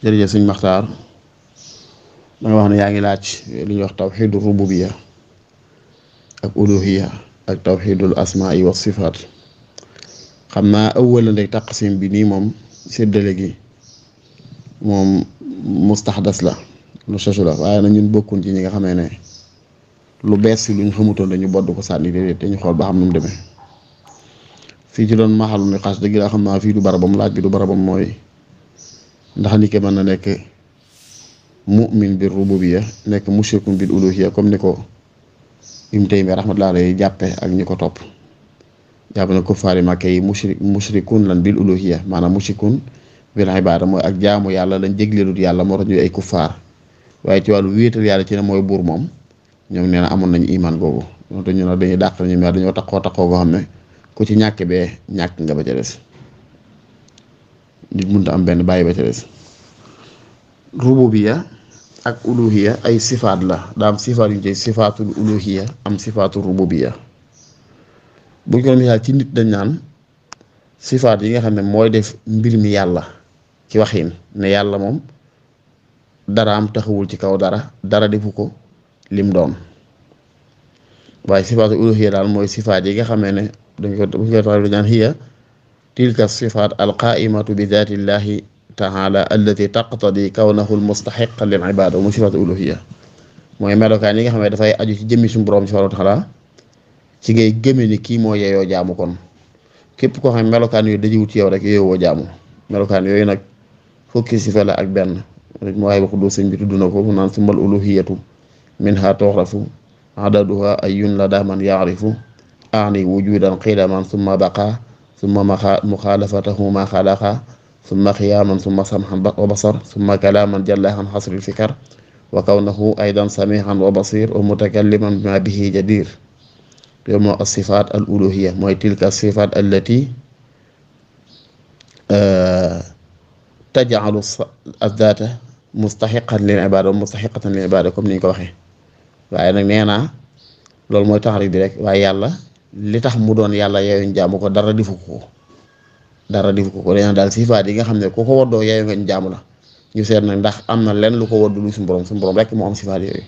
jërëjëf sëñ Maxtaar da nga wax ne yaa ngi laaj li ñuy wax tawxiidu rububiya ak uluhiya ak tawxiidul asmaa wa sifaat xam naa awalan rek taqsim bi nii moom séddale gi moom mustaxdas la lu sosu la waaye nag ñun bokkun ci ñi nga xamee ne lu bees si luñ xamutoon dañu bodd ko sànni déedéet dañu xool ba xam nu mu demee fii ci doon maxalu ni xas dëgg laa xam naa fii du barabam laaj bi du barabam mooy ndax ni ke mën na nekk mu'min bir rububiyya nekk mushrikun bil uluhiyya comme ni ko Ibn Taymiyya rahmatullahi alayhi jàppe ak ñi ko topp jàpp na kuffaari Màkka yi mushrikun lan bil uluhiyya maanaam mushrikun bil ibaada mooy ak jaamu yàlla lañ jégleelut yàlla moo tax ñu ay kuffaar waaye ci wàllu wéetal yàlla ci ne mooy buur moom ñoom nee na amoon nañu iman googu moo tax ñu ne dañuy dàq nañu mais dañoo taxoo goo xam ne ku ci ñàkk bee ñàkk nga ba ca des nit mënta am benn bàyyi ba ca des rububiya ak uluhiya ay sifaat la daa am sifaat yu ñu ci sifaatul uluhiya am sifaatul rububiya buñ ko misaal ci nit dañ naan sifaat yi nga xam ne mooy def mbir mi yàlla ci waxin ne yàlla moom dara am taxawul ci kaw dara defu ko lim doon waaye sifaatul uluhiya daal mooy sifaat yi nga xamee ne buñ koy taxaw di naan hiya tilka sifaat alqaimatu bi daatillahi taala allati taqtadi kawnahu almustaxiqa lil ibada mu sifaatu uluhiya mooy melokaan yi nga xam ne dafay aju ci jëmmi suñu borom subhanahu wa taala ci ngay gëme ni kii moo yeyoo jaamu kon képp koo xam ne melokaan yooyu dajiwut ci yow rek yeyoo jaamu melokaan yooyu nag fukki sifa la ak benn mu waaye waxu doo sëñ bi tudd na ko mu naan sumal uluhiyatu minha tuxrafu adaduha ayun la daaman yaarifu ani wujudan qidaman summa baqa summa muxaalafatahu ma xalaqa summa xiyaaman summa samxan wa basar summa kalaaman jallaahan xasril fikar wa kawnahu aydan samihan wa basir wa mutakalliman bima bihi jadir yooyu moo as-sifaat al uluhiya mooy tilka sifaat allati tajcalu azzaata mustaxiqan lil ibaada wa mustaxiqatan lil ibaada comme ni ñu ko waxee waaye nag nee naa loolu mooy taxrib bi rek waaye yàlla li tax mu doon yàlla yeyuñ jaamu ko dara difu ko dañaa daal sifaat yi nga xam ne ku ko woddoo yeeyu nga ñu jaamu la ñu seet nag ndax am na lenn lu ko woddu lu suñu borom rek moo am sifaat yooyu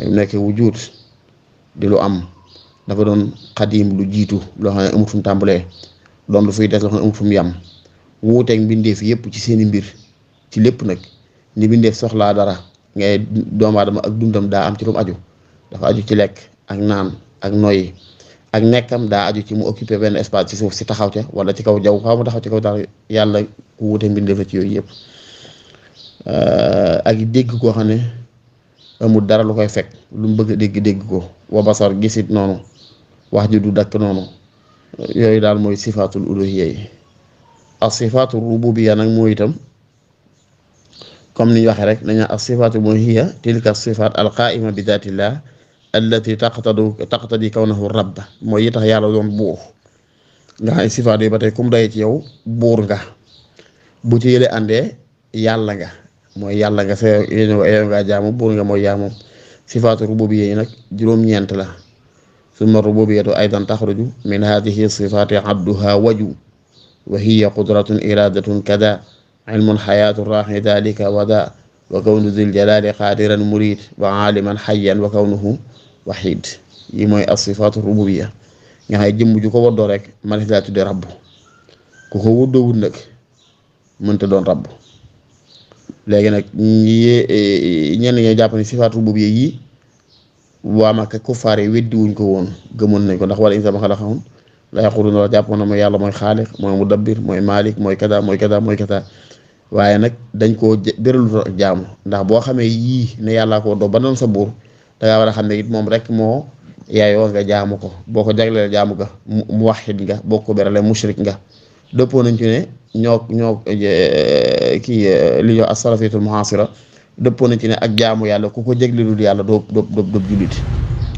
mu nekk wujud di lu am dafa doon xadiim lu jiitu loo xam ne amut fu mu tàmbalee doon lu fuy des loo xam ne amut fu mu yam wuuteeg mbindeef yépp ci seeni mbir ci lépp nag ni mbindeef soxlaa dara ngay doomu aadama ak dundam daa am ci lu mu aju dafa aju ci lekk ak naan ak noyyi ak nekkam daa aju ci mu occupé benn espace ci suuf si taxaw ca wala ci kaw jaww xaw mu taxaw ci kaw dara yàlla ku wuute mbindeef la ci yooyu yëpp ak dégg koo xam ne amul dara lu koy fekk lu mu bëgg a dégg ko wa basar gisit noonu wax ji du dakk noonu yooyu daal mooy sifaatul uluhiyya yi as sifaatul rububiyya nag mooy itam comme ni ñu waxee rek dañu as sifaatu mooy hiya tilka sifaat alqaima bi daatillah allati taqtadi kawnahu rabb mooy yi tax yàlla doon buur nga xam ne sifaat yooyu ba tey kum day ci yow buur nga bu ci yële àndee yàlla nga mooy yàlla nga sa yow nga jaamu buur nga mooy jaamu sifaatu rububiyya yi nag juróom-ñeent la summa rububiyyatu aydan taxruju min hadihi sifaati abduha waju wa hiya qudratun iradatun kada ilmun xayaatu raaxi dalika wada wa kawnu zil jalali qaadiran murid wa aaliman xayyan wa kawnuhu waxid yi mooy as-sifaatu rububiyya nga xam ne jëmm ju ko woddoo rek man laa tudde rabb ku ko woddoowul nag mënta doon rabb léegi nag ñenn ñoo jàpp ne sifaatu rububiyya yi waa Makka kuffaar yi weddi wuñ ko woon gëmoon nañ ko ndax wala insa ma xalaqahum la yaquluna la jàppoon na mooy yàlla mooy xaaliq mooy mudabbir mooy maalik mooy kada mooy kada mooy kada waaye nag dañ koo béralu ak jaamu ndax boo xamee yii ne yàllaa ko doo ba doon sa buur dangaa war a xam ne it moom rek moo yaayoo nga jaamu ko boo ko jagleel jaamu nga muwahhid nga boo ko beralee mushrik nga dëppoo nañ ci ne ñoo kii li ñoo as-salafiyatul muhaasira dëppoo nañ ci ne ak jaamu yàlla ku ko jagleelul yàlla doo jullit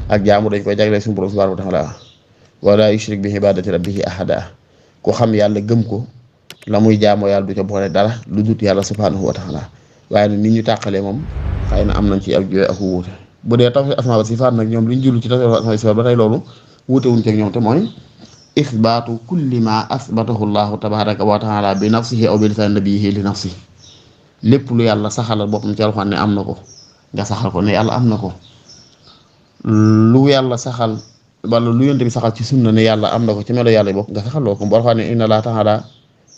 ak jaamu dañ koy jagleel suñu borom subhanahu wa ta'ala wala yushrik bi ibadati rabbihi ahada ku xam yàlla gëm ko la muy jaamoo yàlla du ca boole dara lu dut yàlla subhanahu wa ta'ala waaye nag nit ñu tàqalee moom xëy na am nañ ci ak jooy ak wuute bu dee tawhid asmaa wa sifaat nag ñoom li ñu jullu ci tawhid asmaa wa sifaat ba tey loolu wuute wuñ ci ak ñoom te mooy isbaatu kulli ma asbatahu llahu tabaraka wa taala bi nafsihi aw bi lisaan nabiyihi li nafsihi lépp lu yàlla saxalal boppam ci alxuraan ne am na ko nga saxal ko ne yàlla am na ko. lu yàlla saxal wala lu yonte bi saxal ci sunna ne yàlla am na ko ci melo yàlla yi bokk nga saxal loo ko boo xam ne inna allah taala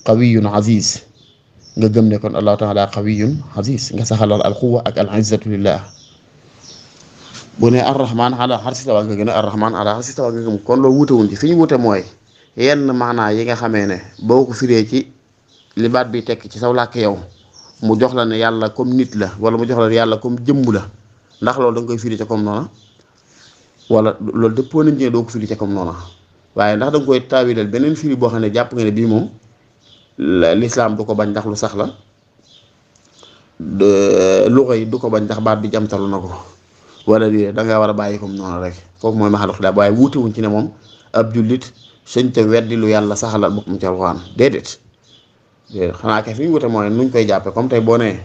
qawiyyun aziz nga gëm ne kon allah taala qawiyyun aziz nga saxalal al quwwa ak al izzatu lillah. bu ne arrahman ala arsi stawa nga gën a arrahman ala arsi stawa nga gëm kon loolu wutewuñ ci fi ñu wute mooy yenn maanaa yi nga xamee ne boo ko firee ci li baat bi tekk ci saw làkk yow mu jox la ne yàlla comme nit la wala mu jox la ne yàlla comme jëmm la ndax loolu da nga koy firi ca comme noona wala loolu dëppoo nañ ci ne doo ko firi ca comme noona waaye ndax da nga koy taawilal beneen firi boo xam ne jàpp nga ne bii moom lislaam du ko bañ ndax lu sax la luxa yi du ko bañ ndax baat bi jamtalu na ko wala lii da nga war a bàyyi comme noonu rek foofu mooy maxalu xilaaf waaye wuute wuñ ci ne moom ab jullit sëñ te weddi lu yàlla saxalal boppam ci alxuraan déedéet xanaa kay fi ñu wute mooy nuñ koy jàppe comme tey boo nee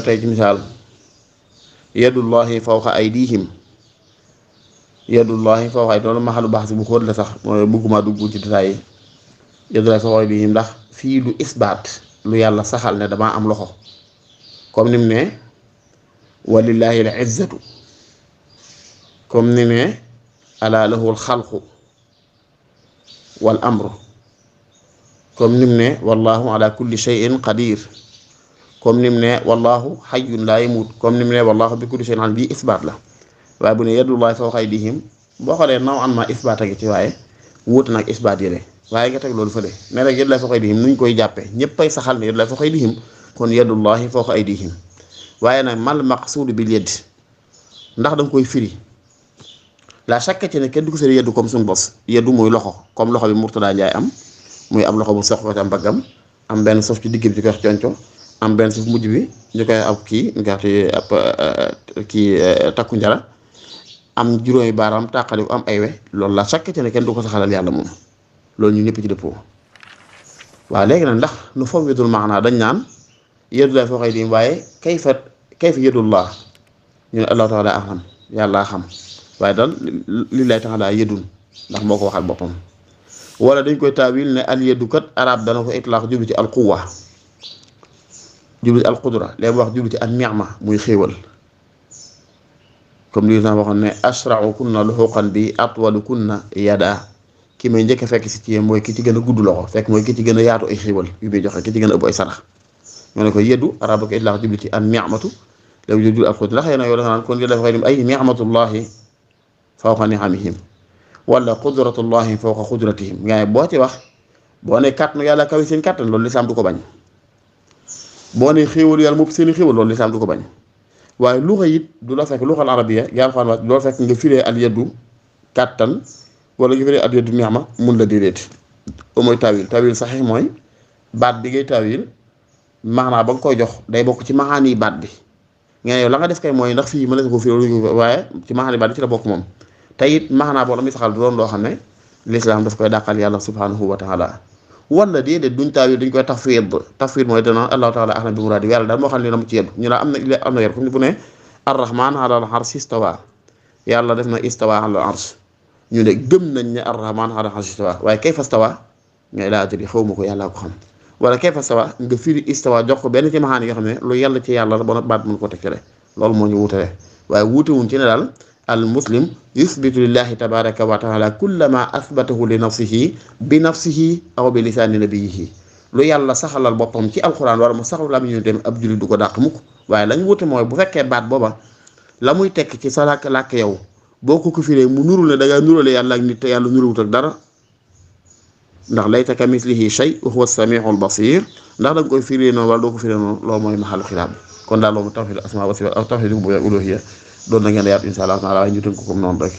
tey ci misaal yadullahi fawqa aydihim yadullahi fawqa aydihim loolu maxalu baax si bu xóot la sax mooy bëgguma dugg ci détails yi yadullahi fawqa aydihim ndax fii du isbaat lu yàlla saxal ne damaa am loxo comme ni mu ne walillahi al izzatu comme ni ne ala lahu al xalqu wal amru comme ni mu ne wallahu ala kulli shay'in qadir comme ni mu ne wallahu hayyun laa yamut comme ni mu ne wallahu bi kulli shay'in alim bii isbaat la waaye bu ne yadullahi fawqa aydihim boo xoolee naw an ma isbaat a ngi ci waaye wuute nag isbaat yële waaye nga teg loolu fële ne rek yadullahi fawqa aydihim nuñ koy jàppee ñëppay saxal ne yadullahi fawqa aydihim kon yadullahi fawqa aydihim waaye nag mal maqsuud bil yedd ndax da nga koy firi la chaque ci ne kenn du ko firi yeddu comme suñu bos yeddu muy loxo comme loxo bi Murtada Njaay am muy am loxo bu sox ko ci am mbaggam am benn suuf ci digg bi ci koy wax conco am benn suuf mujj bi ñu koy ab kii nga xam ab kii takku njara am juróomi baaraam tàqali am ay we loolu la chaque ci ne kenn du ko saxalal yàlla moom loolu ñu ñëpp ci dëppoo waaw léegi nag ndax nu fawwidul maanaa dañ naan yadullahi fawqa aydihim waaye kayfa yadullah ñu ne allahu taala alam yàlla xam waaye daal lillahi taala yadun ndax moo ko waxal boppam wala dañ koy taawil ne al yadu kat arab dana ko itlaax jublu ci al quwwa jublu ci al qudra léegi wax jublu ci al ni'ma muy xéewal comme li na waxoon ne ashra'u kunna luhuqan bi atwalu kunna yada ki may njëkk a fekk si ci yéen mooy ki ci gën a gudd loxo fekk mooy ki ci gën a yaatu ay xéewal yu muy joxe ki ci gën a ëpp ay sarax ñoo ne ko yeddu arab ko itlaax jublu ci an ni'matu léegi jublu al qudra ndax yéen yow da nga naan kon yàlla dafay dem ay ni'matullahi fawqa ni'amihim wala qudratullahi fawqa qudratihim nga boo ci wax boo ne kàttanu yàlla kaw seen kàttan loolu lislaam du ko bañ boo ne xéewalu yàlla moom seen i xéewal loolu lislaam du ko bañ waaye luxa it du la fekk luxal arabiya yàlla xam ne doo fekk nga firee al yeddu kàttan wala nga firee al yeddu ni'ma mun la déedéet o mooy tawil saxix mooy baat bi ngay tawil maanaa ba nga koy jox day bokk ci maxaani baat bi nga yow la nga def kay mooy ndax fii mën na ko firi waaye ci maxaani baat bi ci la bokk moom te it maanaa boo la muy saxal doon loo xam ne lislaam daf koy dàqal yàlla subhanahu wa taala wala déedéet duñ tawil duñ koy tafwid mooy dana allahu taala ahlam bi muraadi yàlla daal moo xam ne na mu ci yeddu ñu la am na yer comme ni bu ne arrahman ala al arsh istawa yàlla def na istawa ala al arsh ñu ne gëm nañ ne arrahman ala al arsh istawa waaye kayfa stawa ngay laa adri xaw ma ko yàlla ko xam wala kayfa stawa nga firi istawa jox ko benn ci maxaan yi nga xam ne lu yàlla ci yàlla la ba baat mën ko tekkale loolu moo ñu wutale waaye wuute wuñ ci ne daal al muslim yusbitu lillahi tabaraka wa taala kullama athbatahu li nafsihi bi nafsihi aw bi lisaani nabiyihi lu yàlla saxalal boppam ci alquran wala mu saxal la mu ñu dem ab jullit du ko dàq mukk waaye lañ wute mooy bu fekkee baat booba la muy tekk ci sa làkk yow boo ko firee mu nurul ne da ngaa nurale yàlla ak nit te yàlla nuruwut ak dara ndax laysa ka mislihi shay wa huwa samiul basir ndax da nga koy firee noonu wala doo ko firee noonu loolu mooy maxalu xilaaf bi kon daal loolu tawhid asma wa sifat tawhid uluhiyya doon na ngeen yaat insha allah taala waaye ñu tënk ko comme noonu rek